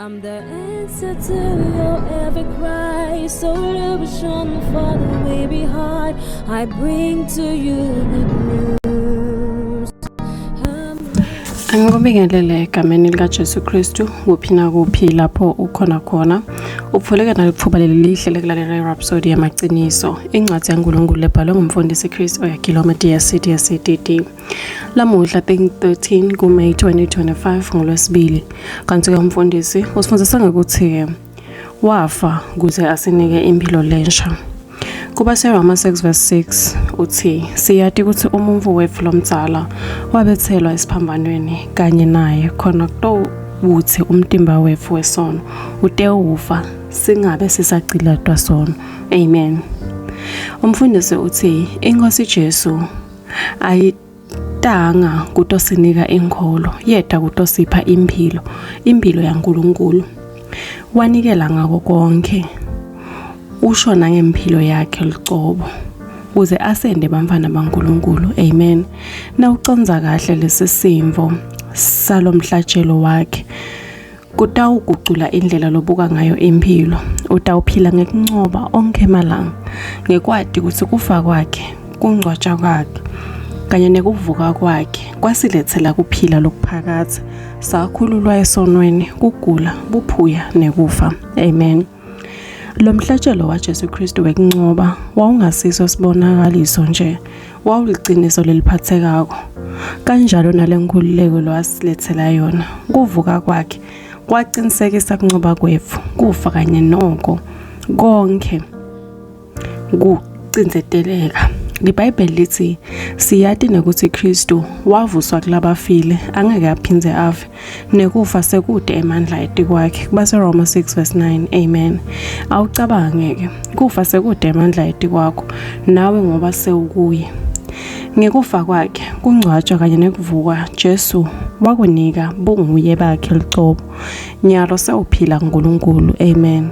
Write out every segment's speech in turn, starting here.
I'm the answer to your every cry, solution for the weary heart. I bring to you good news. I'm Angikubingelele egameni likaJesu Kristu kuphi nakuphi lapho ukhona khona. Upholeke nalithuba leli lihle lekulalela iRhapsody yamaqiniso, incwadi yaNkulunkulu ebhalwe ngumfundisi Chris Oyakhilome DSC DSCDD. Lamuhla 13 kuMay 2025 ngolwesibili. Kanti ke umfundisi usifundisa ngokuthi wafa kuze asinike impilo lensha. KubaseRoma 6 verse 6 uthi siyati ukuthi umuntu wethu lomdzala wabethelwa esiphambanweni kanye naye khona kutowuthi umtimba wethu wesono utewufa singabe sisagcilatwa sono. Amen. Umfundisi uthi inkosi Jesu ayitanga kutosinika inkholo yeta kutosipha impilo, impilo yaNkulunkulu. Wanikela ngako konke, usho nangempilo yakhe lucobo kuze asende bantfwana baNkulunkulu. Amen. Nawucondza kahle lesi simvo salomhlatshelo wakhe kutawugucula indlela lobuka ngayo impilo. Utawuphila ngekuncoba onkhe emalanga ngekwati kutsi kufa kwakhe, kungcwatshwa kwakhe kanye nekuvuka kwakhe kwasiletsela kuphila lokuphakadze. Sakhululwa esonweni, kugula, buphuya nekufa. Amen. Lo mhlatshelo waJesu Kristu wekuncoba wawungasiso sibonakaliso nje, wawuliciniso leliphathekako. Kanjalo nale nkululeko lowasilethela yona, kuvuka kwakhe kwaqinisekisa kuncoba kwetfu, kufa kanye noko konke kucindzeteleka. LiBhayibheli lithi siyati nekuthi Kristu wavuswa kulabafile, angeke aphindze afe, nekufa sekude emandla etikwakhe. KubaseRoma 6 verse 9. Amen. Awucabange-ke, kufa sekude emandla etikwakho, nawe ngoba sewukuye. Ngekufa kwakhe, kungcwatshwa kanye nekuvuka, Jesu wakunika bunguye bakhe lucobo. Nyalo sewuphila kuNkulunkulu. Amen.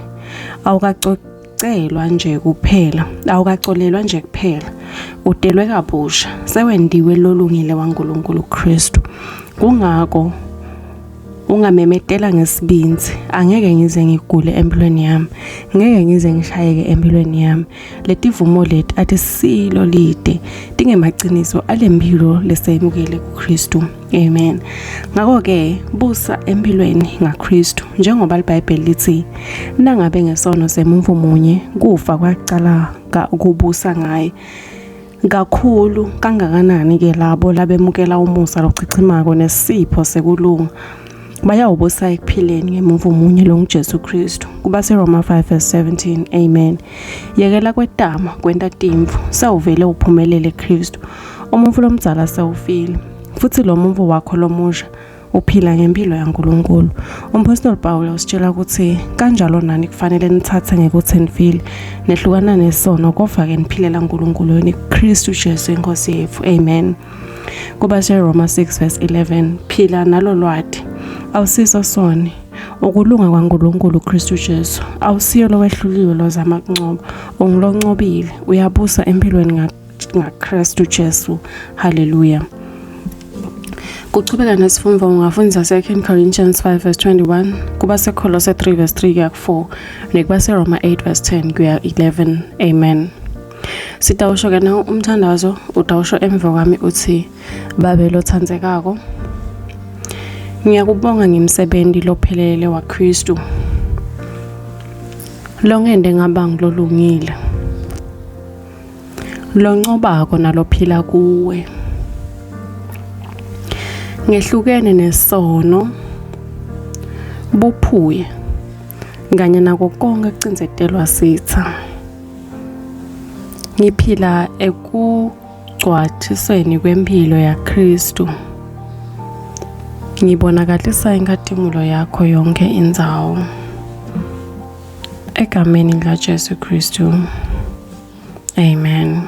Awukacocelwa nje kuphela, awukacolelwa nje kuphela. Utelwe kabusha, sewentiwe lolungile waNkulunkulu Kristu. Kungako ungamemetela ngesibindzi, angeke ngize ngigule empilweni yami, ngeke ngize ngishayeke empilweni yami. Letivumo leti atisilo lide, tingemaciniso alempilo lesayemukele kuKristu. Amen. Ngakho-ke busa empilweni ngaKristu njengoba liBhayibheli lithi nangabe ngesono semuntu munye kufa kwaqala kubusa ngaye kakhulu kangakanani ke labo labemukela umusa lochichimako nesipho sekulunga bayawubusa ekuphileni ngemuva omunye longuJesu Kristu. KubaseRoma 5 verse 17. Amen. Yekela kwetama kwenta timvu, sewuvele uphumelele Kristu. Umuntfu lomdzala sewufile, futsi lo muntfu wakho lomusha uphila ngempilo yaNkulunkulu. Umphostoli Pawula usitshela ukuthi kanjalo nani kufanele nithathe ngekuthi nifile, nehlukana nesono kodvwa-ke niphilela uNkulunkulu wenu Kristu Jesu inkosi yetfu. Amen. KubaseRoma 6 verse 11, phila nalolwati, awusiso soni, ukulunga kwaNkulunkulu Kristu Jesu. Awusiyo lowehluliwe lozama kuncoba, unguloncobile, uyabusa empilweni ngaKristu Jesu. Haleluya. Kuchubeka nesifundvo ungafundza 2 Corinthians 5 verse 21, kubaseKholose 3 verse 3 kuya ku-4, nekubaseRoma 8 verse 10 kuya 11. Amen. Sitawusho ke nawo umthandazo, utawusho emva kwami uthi, Babe lothandzekako, ngiyakubonga ngemsebenzi lophelele waKristu longende ngaba ngilolungile, loncobako nalophila kuwe. Ngehlukene nesono, buphuya kanye nako konke kucindzetelwa sitha. Ngiphila ekugcwathisweni kwempilo yaKristu. Ngibonakalisa inkhatimulo yakho yonke indzawo. Egameni likaJesu Kristu. Amen.